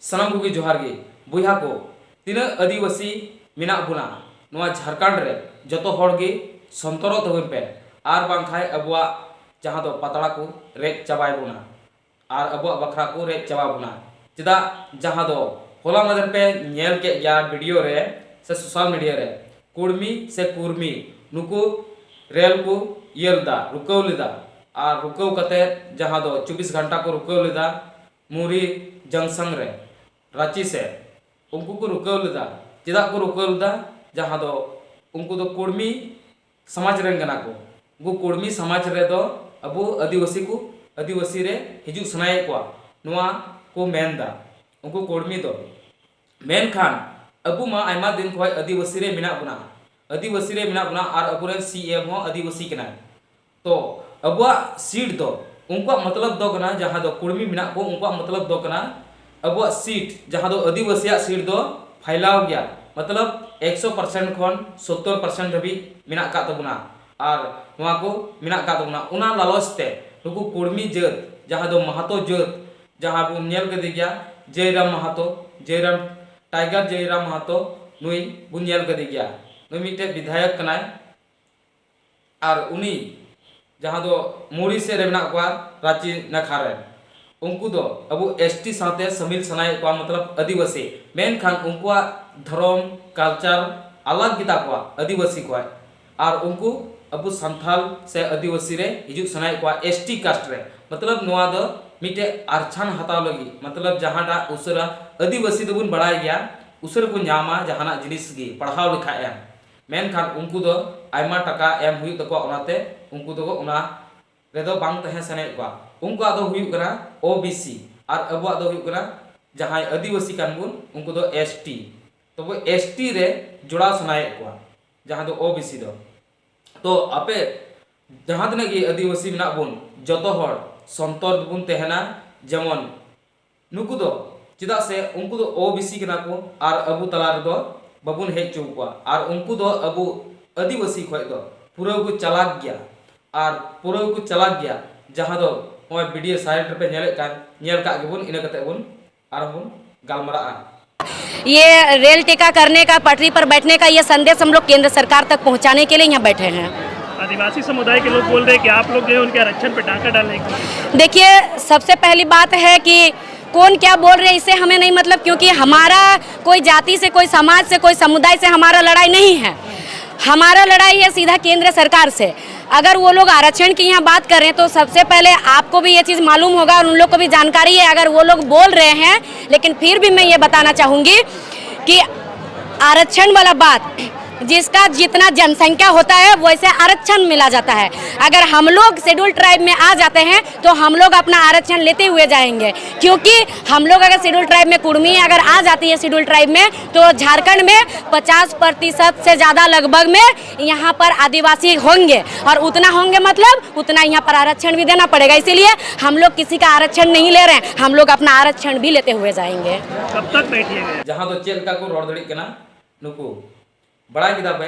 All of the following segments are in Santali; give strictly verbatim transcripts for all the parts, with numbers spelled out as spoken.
ᱥᱟᱱᱟᱢ ᱠᱚᱜᱮ ᱡᱚᱦᱟᱨ ᱜᱮ᱾ ᱵᱚᱭᱦᱟ ᱠᱚ, ᱛᱤᱱᱟᱹᱜ ᱟᱹᱫᱤᱵᱟᱹᱥᱤ ᱢᱮᱱᱟᱜ ᱵᱚᱱᱟ ᱱᱚᱣᱟ ᱡᱷᱟᱲᱠᱷᱚᱸᱰ ᱨᱮ, ᱡᱚᱛᱚ ᱦᱚᱲ ᱜᱮ ᱥᱚᱱᱛᱚᱨᱚᱜ ᱛᱟᱵᱚᱱ ᱯᱮ, ᱟᱨ ᱵᱟᱝᱠᱷᱟᱱ ᱟᱵᱚᱣᱟᱜ ᱡᱟᱦᱟᱸ ᱫᱚ ᱯᱟᱛᱲᱟ ᱠᱚ ᱨᱮᱡ ᱪᱟᱵᱟᱭ ᱵᱚᱱᱟ ᱟᱨ ᱟᱵᱚᱣᱟᱜ ᱵᱟᱠᱷᱨᱟ ᱠᱚ ᱨᱮᱡ ᱪᱟᱵᱟ ᱵᱚᱱᱟ᱾ ᱪᱮᱫᱟᱜ? ᱡᱟᱦᱟᱸ ᱫᱚ ᱦᱚᱞᱟ ᱢᱟᱫᱷᱮᱨ ᱯᱮ ᱧᱮᱞ ᱠᱮᱫ ᱜᱮᱭᱟ ᱵᱷᱤᱰᱤᱭᱳ ᱨᱮ ᱥᱮ ᱥᱳᱥᱟᱞ ᱢᱤᱰᱤᱭᱟ ᱨᱮ, ᱠᱩᱲᱢᱤ ᱥᱮ ᱠᱩᱨᱢᱤ ᱱᱩᱠᱩ ᱨᱮᱞ ᱠᱚ ᱤᱭᱟᱹ ᱞᱮᱫᱟ, ᱨᱩᱠᱟᱹᱣ ᱞᱮᱫᱟ᱾ ᱟᱨ ᱨᱩᱠᱟᱹᱣ ᱠᱟᱛᱮ ᱡᱟᱦᱟᱸ ᱫᱚ ᱪᱚᱵᱵᱤᱥ ᱜᱷᱚᱱᱴᱟ ᱠᱚ ᱨᱩᱠᱟᱹᱣ ᱞᱮᱫᱟ ᱢᱩᱨᱤ ᱡᱚᱝᱥᱚᱱ ᱨᱮ, ᱨᱟᱸᱪᱤ ᱥᱮᱫ ᱩᱱᱠᱩ ᱠᱚ ᱨᱩᱠᱟᱹᱣ ᱞᱮᱫᱟ᱾ ᱪᱮᱫᱟᱜ ᱠᱚ ᱨᱩᱠᱟᱹᱣ ᱞᱮᱫᱟ? ᱡᱟᱦᱟᱸ ᱫᱚ ᱩᱱᱠᱩ ᱫᱚ ᱠᱩᱲᱢᱤ ᱥᱚᱢᱟᱡᱽ ᱨᱮᱱ ᱠᱟᱱᱟ ᱠᱚ᱾ ᱩᱱᱠᱩ ᱠᱩᱲᱢᱤ ᱥᱚᱢᱟᱡᱽ ᱨᱮᱫᱚ ᱟᱵᱚ ᱟᱹᱫᱤᱵᱟᱹᱥᱤ ᱠᱚ, ᱟᱹᱫᱤᱵᱟᱹᱥᱤ ᱨᱮ ᱦᱤᱡᱩᱜ ᱥᱟᱱᱟᱭᱮᱫ ᱠᱚᱣᱟ, ᱱᱚᱣᱟ ᱠᱚ ᱢᱮᱱᱫᱟ ᱩᱱᱠᱩ ᱠᱩᱲᱢᱤ ᱫᱚ᱾ ᱢᱮᱱᱠᱷᱟᱱ ᱟᱵᱚ ᱢᱟ ᱟᱭᱢᱟ ᱫᱤᱱ ᱠᱷᱚᱱ ᱟᱹᱫᱤᱵᱟᱹᱥᱤ ᱨᱮ ᱢᱮᱱᱟᱜ ᱵᱚᱱᱟ, ᱟᱹᱫᱤᱵᱟᱹᱥᱤ ᱨᱮ ᱢᱮᱱᱟᱜ ᱵᱚᱱᱟ, ᱟᱨ ᱟᱵᱚᱨᱮᱱ ᱥᱤ ᱮᱢ ᱦᱚᱸ ᱟᱹᱫᱤᱵᱟᱹᱥᱤ ᱠᱟᱱᱟᱭ᱾ ᱛᱚ ᱟᱵᱚᱣᱟᱜ ᱥᱤᱴ ᱫᱚ, ᱩᱱᱠᱩᱣᱟᱜ ᱢᱚᱛᱞᱚᱵ ᱫᱚ ᱠᱟᱱᱟ, ᱡᱟᱦᱟᱸ ᱫᱚ ᱠᱩᱲᱢᱤ ᱢᱮᱱᱟᱜ ᱠᱚ, ᱩᱱᱠᱩᱣᱟᱜ ᱢᱚᱛᱞᱚᱵ ᱫᱚ ᱠᱟᱱᱟ ᱟᱵᱚᱣᱟᱜ ᱥᱤᱴ, ᱡᱟᱦᱟᱸ ᱫᱚ ᱟᱹᱫᱤᱵᱟᱹᱥᱤᱭᱟᱜ ᱥᱤᱴ ᱫᱚ ᱯᱷᱟᱭᱞᱟᱣ ᱜᱮᱭᱟ, ᱢᱚᱛᱞᱚᱵ ᱮᱠᱥᱚ ᱯᱟᱨᱥᱮᱱᱴ ᱠᱷᱚᱱ ᱥᱳᱛᱛᱳᱨ ᱯᱟᱨᱥᱮᱱᱴ ᱫᱷᱟᱹᱵᱤᱡ ᱢᱮᱱᱟᱜ ᱟᱠᱟᱫ ᱛᱟᱵᱚᱱᱟ᱾ ᱟᱨ ᱱᱚᱣᱟ ᱠᱚ ᱢᱮᱱᱟᱜ ᱟᱠᱟᱫ ᱛᱟᱵᱚᱱᱟ, ᱚᱱᱟ ᱞᱟᱞᱚᱪ ᱛᱮ ᱱᱩᱠᱩ ᱠᱩᱲᱢᱤ ᱡᱟᱹᱛ, ᱡᱟᱦᱟᱸ ᱫᱚ ᱢᱟᱦᱟᱛᱚ ᱡᱟᱹᱛ, ᱡᱟᱦᱟᱸ ᱵᱚᱱ ᱧᱮᱞ ᱠᱮᱫᱮ ᱜᱮᱭᱟ ᱡᱚᱭᱨᱟᱢ ᱢᱟᱦᱟᱛᱚ, ᱡᱚᱭᱨᱟᱢ, ᱴᱟᱭᱜᱟᱨ ᱡᱚᱭᱨᱟᱢ ᱢᱟᱦᱟᱛᱚ, ᱱᱩᱭ ᱵᱚᱱ ᱧᱮᱞ ᱠᱮᱫᱮ ᱜᱮᱭᱟ, ᱱᱩᱭ ᱢᱤᱫᱴᱮᱡ ᱵᱤᱫᱷᱟᱭᱚᱠ ᱠᱟᱱᱟᱭ᱾ ᱟᱨ ᱩᱱᱤ ᱡᱟᱦᱟᱸ ᱫᱚ ᱢᱩᱲᱤ ᱥᱮᱫ ᱨᱮ ᱢᱮᱱᱟᱜ ᱠᱚᱣᱟ, ᱨᱟᱸᱪᱤ ᱱᱟᱠᱷᱟ ᱨᱮ, ᱩᱱᱠᱩ ᱫᱚ ᱟᱵᱚ ᱮᱥ ᱴᱤ ᱥᱟᱶᱛᱮ ᱥᱟᱹᱢᱤᱞ ᱥᱟᱱᱟᱭᱮᱫ ᱠᱚᱣᱟ, ᱢᱚᱛᱞᱚᱵ ᱟᱹᱫᱤᱵᱟᱹᱥᱤ᱾ ᱢᱮᱱᱠᱷᱟᱱ ᱩᱱᱠᱩᱣᱟᱜ ᱫᱷᱚᱨᱚᱢ, ᱠᱟᱞᱪᱟᱨ ᱟᱞᱟᱜᱽ ᱜᱮᱛᱟ ᱠᱚᱣᱟ ᱟᱹᱫᱤᱵᱟᱹᱥᱤ ᱠᱷᱚᱱ᱾ ᱟᱨ ᱩᱱᱠᱩ ᱟᱵᱚ ᱥᱟᱱᱛᱟᱞ ᱥᱮ ᱟᱹᱫᱤᱵᱟᱹᱥᱤ ᱨᱮ ᱦᱤᱡᱩᱜ ᱥᱟᱱᱟᱭᱮᱫ ᱠᱚᱣᱟ ᱮᱥ ᱴᱤ ᱠᱟᱥᱴ ᱨᱮ᱾ ᱢᱚᱛᱞᱚᱵ ᱱᱚᱣᱟ ᱫᱚ ᱢᱤᱫᱴᱮᱡ ᱟᱨᱪᱷᱟᱱ ᱦᱟᱛᱟᱣ ᱞᱟᱹᱜᱤᱫ, ᱢᱚᱛᱞᱚᱵ ᱡᱟᱦᱟᱸᱴᱟᱜ ᱩᱥᱟᱹᱨᱟ, ᱟᱹᱫᱤᱵᱟᱹᱥᱤ ᱫᱚᱵᱚᱱ ᱵᱟᱲᱟᱭ ᱜᱮᱭᱟ ᱩᱥᱟᱹᱨᱟ ᱠᱚ ᱧᱟᱢᱟ ᱡᱟᱦᱟᱱᱟᱜ ᱡᱤᱱᱤᱥ ᱜᱮ ᱯᱟᱲᱦᱟᱣ ᱞᱮᱠᱷᱟᱡ ᱮᱢ᱾ ᱢᱮᱱᱠᱷᱟᱱ ᱩᱱᱠᱩ ᱫᱚ ᱟᱭᱢᱟ ᱴᱟᱠᱟ ᱮᱢ ᱦᱩᱭᱩᱜ ᱛᱟᱠᱚᱣᱟ, ᱚᱱᱟᱛᱮ ᱩᱱᱠᱩ ᱫᱚ ᱚᱱᱟ ᱨᱮᱫᱚ ᱵᱟᱝ ᱛᱟᱦᱮᱸ ᱥᱟᱱᱟᱭᱮᱫ ᱠᱚᱣᱟ᱾ ᱩᱱᱠᱩᱣᱟᱜ ᱫᱚ ᱦᱩᱭᱩᱜ ᱠᱟᱱᱟ ᱳ ᱵᱤ ᱥᱤ ᱟᱨ ᱟᱵᱚᱣᱟᱜ ᱫᱚ ᱦᱩᱭᱩᱜ ᱠᱟᱱᱟ ᱡᱟᱦᱟᱸᱭ ᱟᱹᱫᱤᱵᱟᱹᱥᱤ ᱠᱟᱱ ᱵᱚᱱ, ᱩᱱᱠᱩ ᱫᱚ ᱮᱥ ᱴᱤ᱾ ᱛᱚᱵᱮ ᱮᱥ ᱴᱤ ᱨᱮ ᱡᱚᱲᱟᱣ ᱥᱟᱱᱟᱭᱮᱫ ᱠᱚᱣᱟ, ᱡᱟᱦᱟᱸ ᱫᱚ ᱳ ᱵᱤ ᱥᱤ ᱫᱚ᱾ ᱛᱚ ᱟᱯᱮ ᱡᱟᱦᱟᱸ ᱛᱤᱱᱟᱹᱜ ᱜᱮ ᱟᱹᱫᱤᱵᱟᱹᱥᱤ ᱢᱮᱱᱟᱜ ᱵᱚᱱ, ᱡᱚᱛᱚ ᱦᱚᱲ ᱥᱚᱱᱛᱚᱨ ᱫᱚᱵᱚᱱ ᱛᱟᱦᱮᱱᱟ᱾ ᱡᱮᱢᱚᱱ ᱱᱩᱠᱩ ᱫᱚ, ᱪᱮᱫᱟᱜ ᱥᱮ ᱩᱱᱠᱩ ᱫᱚ ᱳ ᱵᱤ ᱥᱤ ᱠᱟᱱᱟ ᱠᱚ ᱟᱨ ᱟᱵᱚ ᱛᱟᱞᱟ ᱨᱮᱫᱚ ᱵᱟᱵᱚᱱ ᱦᱮᱡ ᱦᱚᱪᱚ ᱠᱚᱣᱟ᱾ ᱟᱨ ᱩᱱᱠᱩ ᱫᱚ ᱟᱵᱚ ᱟᱹᱫᱤᱵᱟᱹᱥᱤ ᱠᱷᱚᱡ ᱫᱚ ᱯᱩᱨᱟᱹ ᱠᱚ ᱪᱟᱞᱟᱠ ᱜᱮᱭᱟ, ᱟᱨ ᱯᱩᱨᱟᱹ ᱠᱚ ᱪᱟᱞᱟᱠ ᱜᱮᱭᱟ᱾ ᱡᱟᱦᱟᱸ ᱫᱚ ᱱᱚᱜᱼᱚᱭ ᱵᱷᱤᱰᱤᱭᱳ ᱥᱟᱭᱤᱰ ᱨᱮᱯᱮ ᱧᱮᱞᱮᱫ ᱠᱟᱱ, ᱧᱮᱞ ᱠᱟᱜ ᱜᱮᱵᱚᱱ, ᱤᱱᱟᱹ ᱠᱟᱛᱮ ᱵᱚᱱ ᱟᱨᱦᱚᱸ ᱵᱚᱱ ᱜᱟᱞᱢᱟᱨᱟᱜᱼᱟ᱾ ये रेल टीका करने का, पटरी पर बैठने का ये संदेश हम लोग केंद्र सरकार तक पहुंचाने के लिए यहाँ बैठे हैं। आदिवासी समुदाय के लोग बोल रहे हैं कि आप लोग जो है उनके आरक्षण पे टांका डालने की कोशिश कर रहे हैं। देखिए, सबसे पहली बात है कि कौन क्या बोल रहे हैं, इससे हमें नहीं मतलब, क्योंकि हमारा कोई जाति से, कोई समाज से, कोई समुदाय से हमारा लड़ाई नहीं है। हमारा लड़ाई है सीधा केंद्र सरकार से। अगर वो लोग आरक्षण की यहाँ बात कर रहे हैं, तो सबसे पहले आपको भी ये चीज़ मालूम होगा और उन लोग को भी जानकारी है। अगर वो लोग बोल रहे हैं, लेकिन फिर भी मैं ये बताना चाहूँगी कि आरक्षण वाला बात, जिसका जितना जनसंख्या होता है, वैसे आरक्षण मिला जाता है। अगर हम लोग शेड्यूल ट्राइब में आ जाते हैं, तो हम लोग अपना आरक्षण लेते हुए जाएंगे, क्योंकि हम लोग अगर शेड्यूल ट्राइब में, कुर्मी अगर आ जाती है शेड्यूल ट्राइब में, तो झारखंड में पचास प्रतिशत से ज़्यादा लगभग में यहाँ पर आदिवासी होंगे, और उतना होंगे मतलब उतना यहाँ पर आरक्षण भी देना पड़ेगा। इसीलिए हम लोग किसी का आरक्षण नहीं ले रहे हैं, हम लोग अपना आरक्षण भी लेते हुए जाएंगे। कब तक बैठिएगा? ᱡᱟᱦᱟᱸ ᱫᱚ ᱪᱮᱫ ᱞᱮᱠᱟ ᱠᱚ ᱨᱚᱲ ᱫᱟᱲᱮᱭᱟᱜ ᱠᱟᱱᱟ ᱱᱩᱠᱩ, ᱵᱟᱲᱟᱭ ᱠᱮᱫᱟ ᱯᱮ?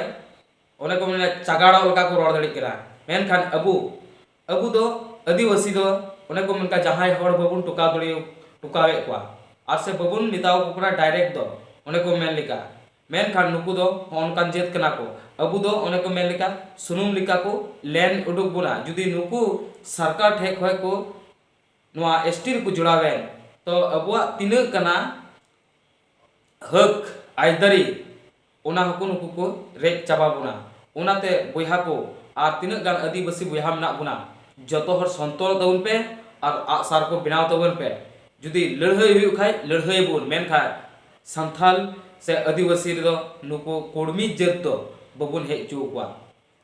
ᱚᱱᱮ ᱠᱚ ᱢᱮᱱᱟ ᱪᱟᱜᱟᱲᱚᱜ ᱞᱮᱠᱟ ᱠᱚ ᱨᱚᱲ ᱫᱟᱲᱮᱭᱟᱜ ᱠᱟᱱᱟ᱾ ᱢᱮᱱᱠᱷᱟᱱ ᱟᱵᱚ, ᱟᱵᱚ ᱫᱚ ᱟᱹᱫᱤᱵᱟᱹᱥᱤ ᱫᱚ ᱚᱱᱮ ᱠᱚ ᱢᱮᱱ ᱠᱟ ᱡᱟᱦᱟᱸᱭ ᱦᱚᱲ ᱵᱟᱵᱚᱱ ᱴᱚᱠᱟᱣ ᱫᱟᱲᱮ, ᱴᱚᱠᱟᱣᱮᱫ ᱠᱚᱣᱟ, ᱟᱨ ᱥᱮ ᱵᱟᱵᱚᱱ ᱢᱮᱛᱟᱣ ᱠᱚ ᱠᱟᱱᱟ ᱰᱟᱭᱨᱮᱠᱴ ᱫᱚ, ᱚᱱᱮ ᱠᱚ ᱢᱮᱱ ᱞᱮᱠᱟ᱾ ᱢᱮᱱᱠᱷᱟᱱ ᱱᱩᱠᱩ ᱫᱚ ᱦᱚᱸᱜᱼᱚ ᱱᱚᱝᱠᱟᱱ ᱡᱟᱹᱛ ᱠᱟᱱᱟ ᱠᱚ᱾ ᱟᱵᱚ ᱫᱚ ᱚᱱᱮ ᱠᱚ ᱢᱮᱱ ᱞᱮᱠᱟ ᱥᱩᱱᱩᱢ ᱞᱮᱠᱟ ᱠᱚ ᱞᱮᱱ ᱩᱰᱩᱠ ᱵᱚᱱᱟ᱾ ᱡᱩᱫᱤ ᱱᱩᱠᱩ ᱥᱚᱨᱠᱟᱨ ᱴᱷᱮᱡ ᱠᱷᱚᱡ ᱠᱚ ᱱᱚᱣᱟ ᱮᱥ ᱴᱤ ᱨᱮᱠᱚ ᱡᱚᱲᱟᱣᱮᱱ, ᱛᱚ ᱟᱵᱚᱣᱟᱜ ᱛᱤᱱᱟᱹᱜ ᱠᱟᱱᱟ ᱦᱟᱹᱠ ᱟᱹᱭᱫᱟᱹᱨᱤ, ᱚᱱᱟ ᱦᱚᱸᱠᱚ ᱱᱩᱠᱩ ᱠᱚ ᱨᱮᱡ ᱪᱟᱵᱟ ᱵᱚᱱᱟ᱾ ᱚᱱᱟᱛᱮ ᱵᱚᱭᱦᱟ ᱠᱚ, ᱟᱨ ᱛᱤᱱᱟᱹᱜ ᱜᱟᱱ ᱟᱹᱫᱤᱵᱟᱹᱥᱤ ᱵᱚᱭᱦᱟ ᱢᱮᱱᱟᱜ ᱵᱚᱱᱟ, ᱡᱚᱛᱚ ᱦᱚᱲ ᱥᱚᱱᱛᱚᱨ ᱛᱟᱵᱚᱱ ᱯᱮ ᱟᱨ ᱟᱜᱼᱥᱟᱨ ᱠᱚ ᱵᱮᱱᱟᱣ ᱛᱟᱵᱚᱱ ᱯᱮ᱾ ᱡᱩᱫᱤ ᱞᱟᱹᱲᱦᱟᱹᱭ ᱦᱩᱭᱩᱜ ᱠᱷᱟᱡ ᱞᱟᱹᱲᱦᱟᱹᱭ ᱟᱵᱚᱱ, ᱢᱮᱱᱠᱷᱟᱱ ᱥᱟᱱᱛᱷᱟᱞ ᱥᱮ ᱟᱹᱫᱤᱵᱟᱹᱥᱤ ᱨᱮᱫᱚ ᱱᱩᱠᱩ ᱠᱩᱲᱢᱤ ᱡᱟᱹᱛ ᱫᱚ ᱵᱟᱵᱚᱱ ᱦᱮᱡ ᱦᱚᱪᱚ ᱟᱠᱚᱣᱟ᱾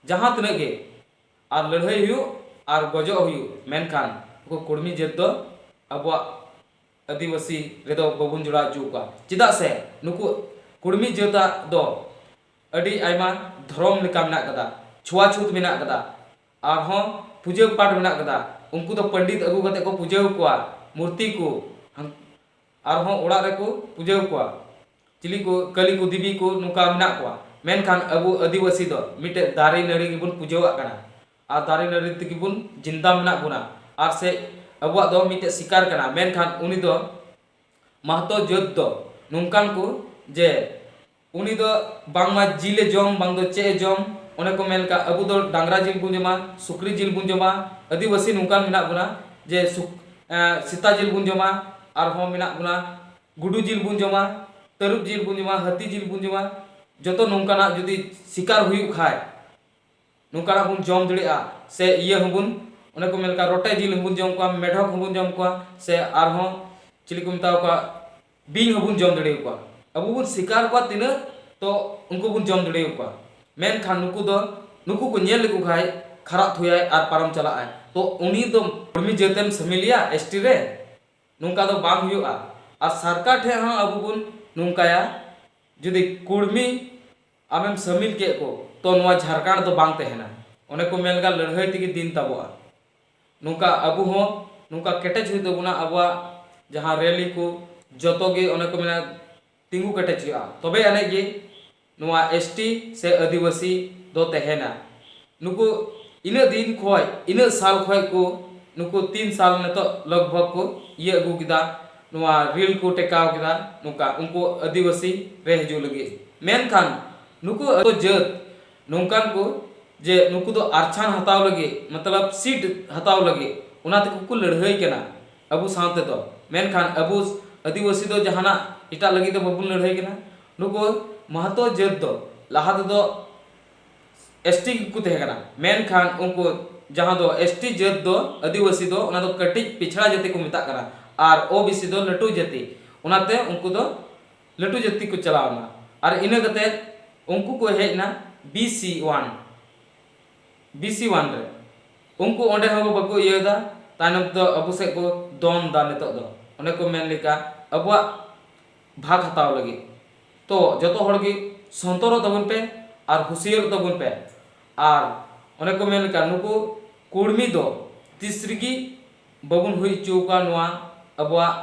ᱡᱟᱦᱟᱸ ᱛᱤᱱᱟᱹᱜ ᱜᱮ ᱟᱨ ᱞᱟᱹᱲᱦᱟᱹᱭ ᱦᱩᱭᱩᱜ ᱟᱨ ᱜᱚᱡᱚᱜ ᱦᱩᱭᱩᱜ, ᱢᱮᱱᱠᱷᱟᱱ ᱱᱩᱠᱩ ᱠᱩᱲᱢᱤ ᱡᱟᱹᱛ ᱫᱚ ᱟᱵᱚᱣᱟᱜ ᱟᱹᱫᱤᱵᱟᱹᱥᱤ ᱨᱮᱫᱚ ᱵᱟᱵᱚᱱ ᱡᱚᱲᱟᱣ ᱦᱚᱪᱚ ᱠᱚᱣᱟ᱾ ᱪᱮᱫᱟᱜ ᱥᱮ ᱱᱩᱠᱩ ᱠᱩᱲᱢᱤ ᱡᱟᱹᱛᱟᱜ ᱫᱚ ᱟᱹᱰᱤ ᱟᱭᱢᱟ ᱫᱷᱚᱨᱚᱢ ᱞᱮᱠᱟ ᱢᱮᱱᱟᱜ ᱠᱟᱫᱟ, ᱪᱷᱩᱣᱟᱪᱷᱩᱛ ᱢᱮᱱᱟᱜ ᱠᱟᱫᱟ, ᱟᱨᱦᱚᱸ ᱯᱩᱡᱟᱹ ᱯᱟᱴ ᱢᱮᱱᱟᱜ ᱠᱟᱫᱟ᱾ ᱩᱱᱠᱩ ᱫᱚ ᱯᱚᱱᱰᱤᱛ ᱟᱹᱜᱩ ᱠᱟᱛᱮ ᱠᱚ ᱯᱩᱡᱟᱹ ᱟᱠᱚᱣᱟ, ᱢᱩᱨᱛᱤ ᱠᱚ, ᱟᱨᱦᱚᱸ ᱚᱲᱟᱜ ᱨᱮᱠᱚ ᱯᱩᱡᱟᱹ ᱟᱠᱚᱣᱟ᱾ ᱪᱤᱞᱤ ᱠᱚ, ᱠᱟᱹᱞᱤ ᱠᱚ, ᱫᱮᱵᱤ ᱠᱚ, ᱱᱚᱝᱠᱟ ᱢᱮᱱᱟᱜ ᱠᱚᱣᱟ᱾ ᱢᱮᱱᱠᱷᱟᱱ ᱟᱵᱚ ᱟᱹᱫᱤᱵᱟᱹᱥᱤ ᱫᱚ ᱢᱤᱫᱴᱮᱡ ᱫᱟᱨᱮ ᱱᱟᱹᱲᱤ ᱜᱮᱵᱚᱱ ᱯᱩᱡᱟᱹᱣᱟᱜ ᱠᱟᱱᱟ, ᱟᱨ ᱫᱟᱨᱮ ᱱᱟᱹᱲᱤ ᱛᱮᱜᱮ ᱵᱚᱱ ᱡᱤᱱᱫᱟ ᱢᱮᱱᱟᱜ ᱵᱚᱱᱟ, ᱟᱨ ᱥᱮ ᱟᱵᱚᱣᱟᱜ ᱫᱚ ᱢᱤᱫᱴᱮᱡ ᱥᱤᱠᱟᱨ ᱠᱟᱱᱟ᱾ ᱢᱮᱱᱠᱷᱟᱱ ᱩᱱᱤ ᱫᱚ ᱢᱟᱦᱛᱚ ᱡᱟᱹᱛ ᱫᱚ ᱱᱚᱝᱠᱟᱱ ᱠᱚ ᱡᱮ ᱩᱱᱤ ᱫᱚ ᱵᱟᱝᱢᱟ ᱡᱤᱞ ᱮ ᱡᱚᱢ, ᱵᱟᱝ ᱫᱚ ᱪᱮᱫ ᱮ ᱡᱚᱢ᱾ ᱚᱱᱮ ᱠᱚ ᱢᱮᱱ ᱞᱮᱠᱟ, ᱟᱵᱚ ᱫᱚ ᱰᱟᱝᱨᱟ ᱡᱤᱞ ᱵᱚᱱ ᱡᱚᱢᱟ, ᱥᱩᱠᱨᱤ ᱡᱤᱞ ᱵᱚᱱ ᱡᱚᱢᱟ᱾ ᱟᱹᱫᱤᱵᱟᱹᱥᱤ ᱱᱚᱝᱠᱟᱱ ᱢᱮᱱᱟᱜ ᱵᱚᱱᱟ ᱡᱮ ᱥᱩᱠ-, ᱮᱸ, ᱥᱮᱛᱟ ᱡᱤᱞ ᱵᱚᱱ ᱡᱚᱢᱟ, ᱟᱨᱦᱚᱸ ᱢᱮᱱᱟᱜ ᱵᱚᱱᱟ ᱜᱩᱰᱩ ᱡᱤᱞ ᱵᱚᱱ ᱡᱚᱢᱟ, ᱛᱟᱹᱨᱩᱵ ᱡᱤᱞ ᱵᱚᱱ ᱡᱚᱢᱟ, ᱦᱟᱹᱛᱤ ᱡᱤᱞ ᱵᱚᱱ ᱡᱚᱢᱟ᱾ ᱡᱚᱛᱚ ᱱᱚᱝᱠᱟᱱᱟᱜ ᱡᱩᱫᱤ ᱥᱤᱠᱟᱨ ᱦᱩᱭᱩᱜ ᱠᱷᱟᱡ, ᱱᱚᱝᱠᱟᱱᱟᱜ ᱵᱚᱱ ᱡᱚᱢ ᱫᱟᱲᱮᱭᱟᱜᱼᱟ᱾ ᱥᱮ ᱤᱭᱟᱹ ᱦᱚᱸᱵᱚᱱ, ᱚᱱᱮ ᱠᱚ ᱢᱮᱱ ᱞᱮᱠᱟ, ᱨᱚᱴᱮ ᱡᱤᱞ ᱦᱚᱸᱵᱚᱱ ᱡᱚᱢ ᱠᱚᱣᱟ, ᱢᱮᱰᱷᱚᱠ ᱦᱚᱸᱵᱚᱱ ᱡᱚᱢ ᱠᱚᱣᱟ, ᱥᱮ ᱟᱨᱦᱚᱸ ᱪᱤᱞᱤ ᱠᱚ ᱢᱮᱛᱟ ᱠᱚᱣᱟ, ᱵᱤᱧ ᱦᱚᱸᱵᱚᱱ ᱡᱚᱢ ᱫᱟᱲᱮᱭᱟᱠᱚᱣᱟ᱾ ᱟᱵᱚ ᱵᱚᱱ ᱥᱤᱠᱟᱨ ᱠᱚᱣᱟ ᱛᱤᱱᱟᱹᱜ, ᱛᱚ ᱩᱱᱠᱩ ᱵᱚᱱ ᱡᱚᱢ ᱫᱟᱲᱮᱭᱟᱠᱚᱣᱟ᱾ ᱢᱮᱱᱠᱷᱟᱱ ᱱᱩᱠᱩ ᱫᱚ, ᱱᱩᱠᱩ ᱠᱚ ᱧᱮᱞ ᱞᱮᱠᱚ ᱠᱷᱟᱡ ᱠᱷᱟᱨᱟᱜ ᱛᱷᱩᱭᱟᱭ ᱟᱨ ᱯᱟᱨᱚᱢ ᱪᱟᱞᱟᱜᱼᱟᱭ᱾ ᱛᱚ ᱩᱱᱤ ᱫᱚ ᱠᱩᱲᱢᱤ ᱡᱟᱹᱛᱮᱢ ᱥᱟᱹᱢᱤᱞᱮᱭᱟ ᱮᱥ ᱴᱤ ᱨᱮ? ᱱᱚᱝᱠᱟ ᱫᱚ ᱵᱟᱝ ᱦᱩᱭᱩᱜᱼᱟ᱾ ᱟᱨ ᱥᱚᱨᱠᱟᱨ ᱴᱷᱮᱱ ᱦᱚᱸ ᱟᱵᱚ ᱵᱚᱱ ᱱᱚᱝᱠᱟᱭᱟ, ᱡᱩᱫᱤ ᱠᱩᱲᱢᱤ ᱟᱢᱮᱢ ᱥᱟᱹᱢᱤᱞ ᱠᱮᱫ ᱠᱚ, ᱛᱚ ᱱᱚᱣᱟ ᱡᱷᱟᱲᱠᱷᱚᱸᱰ ᱫᱚ ᱵᱟᱝ ᱛᱟᱦᱮᱱᱟ᱾ ᱚᱱᱮ ᱠᱚ ᱢᱮᱱ ᱞᱮᱠᱟ, ᱞᱟᱹᱲᱦᱟᱹᱭ ᱛᱮᱜᱮ ᱫᱤᱱ ᱛᱟᱵᱚᱜᱼᱟ᱾ ᱱᱚᱝᱠᱟ ᱟᱵᱚ ᱦᱚᱸ ᱱᱚᱝᱠᱟ ᱠᱮᱴᱮᱡ ᱦᱩᱭᱩᱜ ᱛᱟᱵᱚᱱᱟ᱾ ᱟᱵᱚᱣᱟᱜ ᱡᱟᱦᱟᱸ ᱨᱮᱞᱤ ᱠᱚ, ᱡᱚᱛᱚ ᱜᱮ ᱚᱱᱮ ᱠᱚ ᱢᱮᱱᱟ, ᱛᱤᱸᱜᱩ ᱠᱮᱴᱮᱡ ᱦᱩᱭᱩᱜᱼᱟ, ᱛᱚᱵᱮ ᱟᱹᱱᱤᱡ ᱜᱮ ᱱᱚᱣᱟ ᱮᱥ ᱴᱤ ᱥᱮ ᱟᱹᱫᱤᱵᱟᱹᱥᱤ ᱫᱚ ᱛᱟᱦᱮᱱᱟ᱾ ᱱᱩᱠᱩ ᱤᱱᱟᱹᱜ ᱫᱤᱱ ᱠᱷᱚᱡ, ᱤᱱᱟᱹᱜ ᱥᱟᱞ ᱠᱷᱚᱡ ᱠᱚ, ᱱᱩᱠᱩ ᱛᱤᱱ ᱥᱟᱞ ᱱᱤᱛᱚᱜ ᱞᱚᱜᱽᱵᱷᱚᱜᱽ ᱠᱚ ᱤᱭᱟᱹ ᱟᱹᱜᱩ ᱠᱮᱫᱟ, ᱱᱚᱣᱟ ᱨᱮᱞ ᱠᱚ ᱴᱮᱠᱟᱣ ᱠᱮᱫᱟ, ᱱᱚᱝᱠᱟ ᱩᱱᱠᱩ ᱟᱹᱫᱤᱵᱟᱹᱥᱤ ᱨᱮ ᱦᱤᱡᱩᱜ ᱞᱟᱹᱜᱤᱫ᱾ ᱢᱮᱱᱠᱷᱟᱱ ᱱᱩᱠᱩ ᱟᱵᱚ ᱡᱟᱹᱛ ᱱᱚᱝᱠᱟᱱ ᱠᱚ ᱡᱮ ᱱᱩᱠᱩ ᱫᱚ ᱟᱨᱪᱷᱟᱱ ᱦᱟᱛᱟᱣ ᱞᱟᱹᱜᱤᱫ, ᱢᱚᱛᱞᱚᱵ ᱥᱤᱴ ᱦᱟᱛᱟᱣ ᱞᱟᱹᱜᱤᱫ, ᱚᱱᱟ ᱛᱮᱠᱚ ᱠᱚ ᱞᱟᱹᱲᱦᱟᱹᱭ ᱠᱟᱱᱟ ᱟᱵᱚ ᱥᱟᱶ ᱛᱮᱫᱚ᱾ ᱢᱮᱱᱠᱷᱟᱱ ᱟᱵᱚ ᱟᱹᱫᱤᱵᱟᱹᱥᱤ ᱫᱚ ᱡᱟᱦᱟᱱᱟᱜ ᱮᱴᱟᱜ ᱞᱟᱹᱜᱤᱫ ᱫᱚ ᱵᱟᱵᱚᱱ ᱞᱟᱹᱲᱦᱟᱹᱭ ᱠᱟᱱᱟ᱾ ᱱᱩᱠᱩ ᱢᱟᱦᱟᱛᱚ ᱡᱟᱹᱛ ᱫᱚ ᱞᱟᱦᱟ ᱛᱮᱫᱚ ᱮᱥ ᱴᱤ ᱜᱮᱠᱚ ᱛᱟᱦᱮᱸ ᱠᱟᱱᱟ, ᱢᱮᱱᱠᱷᱟᱱ ᱩᱱᱠᱩ ᱡᱟᱦᱟᱸ ᱫᱚ ᱮᱥ ᱴᱤ ᱡᱟᱹᱛ ᱫᱚ, ᱟᱹᱫᱤᱵᱟᱹᱥᱤ ᱫᱚ, ᱚᱱᱟ ᱫᱚ ᱠᱟᱹᱴᱤᱡ ᱯᱤᱪᱷᱲᱟ ᱡᱟᱹᱛᱤ ᱠᱚ ᱢᱮᱛᱟᱜ ᱠᱟᱱᱟ, ᱟᱨ ᱳ ᱵᱤ ᱥᱤ ᱫᱚ ᱞᱟᱹᱴᱩ ᱡᱟᱹᱛᱤ, ᱚᱱᱟᱛᱮ ᱩᱱᱠᱩ ᱫᱚ ᱞᱟᱹᱴᱩ ᱡᱟᱹᱛᱤ ᱠᱚ ᱪᱟᱞᱟᱣ ᱮᱱᱟ᱾ ᱟᱨ ᱤᱱᱟᱹ ᱠᱟᱛᱮ ᱩᱱᱠᱩ ᱠᱚ ᱦᱮᱡ ᱮᱱᱟ B C one, B C one ᱨᱮ᱾ ᱩᱱᱠᱩ ᱚᱸᱰᱮ ᱦᱚᱸ ᱵᱟᱠᱚ ᱤᱭᱟᱹᱭᱮᱫᱟ, ᱛᱟᱭᱱᱚᱢ ᱛᱮᱫᱚ ᱟᱵᱚ ᱥᱮᱫ ᱠᱚ ᱫᱚᱱ ᱮᱫᱟ᱾ ᱱᱤᱛᱚᱜ ᱫᱚ ᱚᱱᱮ ᱠᱚ ᱢᱮᱱ ᱞᱮᱠᱟ, ᱟᱵᱚᱣᱟᱜ ᱵᱷᱟᱜᱽ ᱦᱟᱛᱟᱣ ᱞᱟᱹᱜᱤᱫ᱾ ᱛᱚ ᱡᱚᱛᱚ ᱦᱚᱲ ᱜᱮ ᱥᱚᱱᱛᱚᱨᱚᱜ ᱛᱟᱵᱚᱱ ᱯᱮ ᱟᱨ ᱦᱩᱥᱤᱭᱟᱹᱨᱚᱜ ᱛᱟᱵᱚᱱ ᱯᱮ᱾ ᱟᱨ ᱚᱱᱮ ᱠᱚ ᱢᱮᱱ ᱞᱮᱠᱟ, ᱱᱩᱠᱩ ᱠᱩᱲᱢᱤ ᱫᱚ ᱛᱤᱥ ᱨᱮᱜᱮ ᱵᱟᱵᱚᱱ ᱦᱩᱭ ᱦᱚᱪᱚ ᱟᱠᱚᱣᱟ ᱱᱚᱣᱟ ᱟᱵᱚᱣᱟᱜ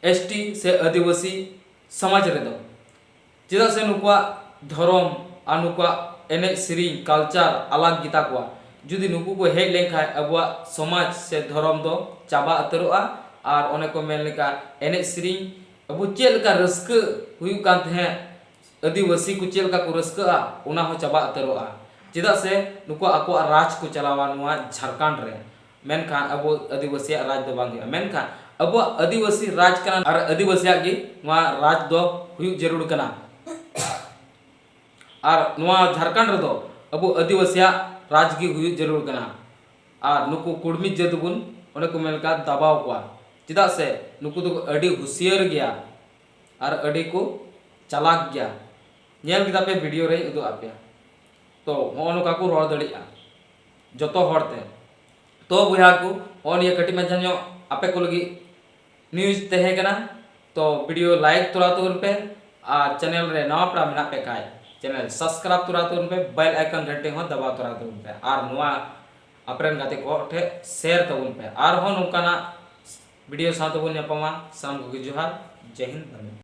ᱮᱥ ᱴᱤ ᱥᱮ ᱟᱹᱫᱤᱵᱟᱹᱥᱤ ᱥᱚᱢᱟᱡᱽ ᱨᱮᱫᱚ᱾ ᱪᱮᱫᱟᱜ ᱥᱮ ᱱᱩᱠᱩᱣᱟᱜ ᱫᱷᱚᱨᱚᱢ ᱟᱨ ᱱᱩᱠᱩᱣᱟᱜ ᱮᱱᱮᱡ ᱥᱮᱨᱮᱧ, ᱠᱟᱞᱪᱟᱨ ᱟᱞᱟᱜᱽ ᱜᱮᱛᱟ ᱠᱚᱣᱟ᱾ ᱡᱩᱫᱤ ᱱᱩᱠᱩ ᱠᱚ ᱦᱮᱡ ᱞᱮᱱᱠᱷᱟᱱ, ᱟᱵᱚᱣᱟᱜ ᱥᱚᱢᱟᱡᱽ ᱥᱮ ᱫᱷᱚᱨᱚᱢ ᱫᱚ ᱪᱟᱵᱟ ᱩᱛᱟᱹᱨᱚᱜᱼᱟ᱾ ᱟᱨ ᱚᱱᱮ ᱠᱚ ᱢᱮᱱ ᱞᱮᱠᱟ, ᱮᱱᱮᱡ ᱥᱮᱨᱮᱧ, ᱟᱵᱚ ᱪᱮᱫ ᱞᱮᱠᱟ ᱨᱟᱹᱥᱠᱟᱹ ᱦᱩᱭᱩᱜ ᱠᱟᱱ ᱛᱟᱦᱮᱸᱫ, ᱟᱹᱫᱤᱵᱟᱹᱥᱤ ᱠᱚ ᱪᱮᱫ ᱞᱮᱠᱟ ᱠᱚ ᱨᱟᱹᱥᱠᱟᱹᱜᱼᱟ, ᱚᱱᱟ ᱦᱚᱸ ᱪᱟᱵᱟ ᱩᱛᱟᱹᱨᱚᱜᱼᱟ᱾ ᱪᱮᱫᱟᱜ ᱥᱮ ᱱᱩᱠᱩ ᱟᱠᱚᱣᱟᱜ ᱨᱟᱡᱽ ᱠᱚ ᱪᱟᱞᱟᱣᱟ ᱱᱚᱣᱟ ᱡᱷᱟᱲᱠᱷᱚᱸᱰ ᱨᱮ, ᱢᱮᱱᱠᱷᱟᱱ ᱟᱵᱚ ᱟᱹᱫᱤᱵᱟᱹᱥᱤᱭᱟᱜ ᱨᱟᱡᱽ ᱫᱚ ᱵᱟᱝ ᱦᱩᱭᱩᱜᱼᱟ᱾ ᱢᱮᱱᱠᱷᱟᱱ ᱟᱵᱚᱣᱟᱜ ᱟᱹᱫᱤᱵᱟᱹᱥᱤ ᱨᱟᱡᱽ ᱠᱟᱱᱟ ᱟᱨ ᱟᱹᱫᱤᱵᱟᱹᱥᱤᱭᱟᱜ ᱜᱮ ᱱᱚᱣᱟ ᱨᱟᱡᱽ ᱫᱚ ᱦᱩᱭᱩᱜ ᱡᱟᱹᱨᱩᱲ ᱠᱟᱱᱟ᱾ ᱟᱨ ᱱᱚᱣᱟ ᱡᱷᱟᱲᱠᱷᱚᱸᱰ ᱨᱮᱫᱚ ᱟᱵᱚ ᱟᱹᱫᱤᱵᱟᱹᱥᱤᱭᱟᱜ ᱨᱟᱡᱽ ᱜᱮ ᱦᱩᱭᱩᱜ ᱡᱟᱹᱨᱩᱲ ᱠᱟᱱᱟ᱾ ᱟᱨ ᱱᱩᱠᱩ ᱠᱩᱲᱢᱤ ᱡᱟᱹᱛ ᱵᱚᱱ, ᱚᱱᱮ ᱠᱚ ᱢᱮᱱ ᱞᱮᱠᱟ, ᱫᱟᱵᱟᱣ ᱠᱚᱣᱟ᱾ ᱪᱮᱫᱟᱜ ᱥᱮ ᱱᱩᱠᱩ ᱫᱚ ᱟᱹᱰᱤ ᱦᱩᱥᱤᱭᱟᱹᱨ ᱜᱮᱭᱟ ᱟᱨ ᱟᱹᱰᱤ ᱠᱚ ᱪᱟᱞᱟᱠ ᱜᱮᱭᱟ᱾ ᱧᱮᱞ ᱠᱮᱫᱟ ᱯᱮ, ᱵᱷᱤᱰᱤᱭᱳ ᱨᱮᱧ ᱩᱫᱩᱜ ᱟᱫ ᱯᱮᱭᱟ᱾ ᱛᱚ ᱦᱚᱸᱜᱼᱚ ᱱᱚᱝᱠᱟ ᱠᱚ ᱨᱚᱲ ᱫᱟᱲᱮᱭᱟᱜᱼᱟ ᱡᱚᱛᱚ ᱦᱚᱲ ᱛᱮ᱾ ᱛᱚ ᱵᱚᱭᱦᱟ ᱠᱚ, ᱦᱚᱸᱜᱼᱚ ᱱᱤᱭᱟᱹ ᱠᱟᱹᱴᱤᱡ ᱢᱟᱪᱷᱟ ᱧᱚᱜ ᱟᱯᱮ ᱠᱚ ᱞᱟᱹᱜᱤᱫ ᱱᱤᱭᱩᱡᱽ ᱛᱟᱦᱮᱸ ᱠᱟᱱᱟ᱾ ᱛᱚ ᱵᱷᱤᱰᱤᱭᱳ ᱞᱟᱭᱤᱠ ᱛᱚᱨᱟ ᱛᱟᱵᱚᱱ ᱯᱮ ᱟᱨ ᱪᱮᱱᱮᱞ ᱨᱮ ᱱᱟᱣᱟ ᱯᱮᱲᱟ ᱢᱮᱱᱟᱜ ᱯᱮ ᱠᱷᱟᱡ ᱪᱮᱱᱮᱞ ᱥᱟᱵᱥᱠᱨᱟᱭᱤᱵ ᱛᱚᱨᱟ ᱛᱟᱵᱚᱱ ᱯᱮ, ᱵᱮᱞ ᱟᱭᱠᱚᱱ ᱜᱷᱟᱱᱴᱤ ᱦᱚᱸ ᱫᱟᱵᱟᱣ ᱛᱚᱨᱟ ᱛᱟᱵᱚᱱ ᱯᱮ ᱟᱨ ᱱᱚᱣᱟ ᱟᱯᱮᱨᱮᱱ ᱜᱟᱛᱮ ᱠᱚ ᱴᱷᱮᱱ ᱥᱮᱭᱟᱨ ᱛᱟᱵᱚᱱ ᱯᱮ᱾ ᱟᱨᱦᱚᱸ ᱱᱚᱝᱠᱟᱱᱟᱜ ᱵᱷᱤᱰᱤᱭᱳ ᱥᱟᱶ ᱛᱮᱵᱚᱱ ᱧᱟᱯᱟᱢᱟ᱾ ᱥᱟᱱᱟᱢ ᱠᱚᱜᱮ ᱡᱚᱦᱟᱨ, ᱡᱟᱭ ᱦᱤᱱᱫ, ᱵᱚᱱᱫᱮ ᱢᱟᱛᱚᱨᱚᱢ᱾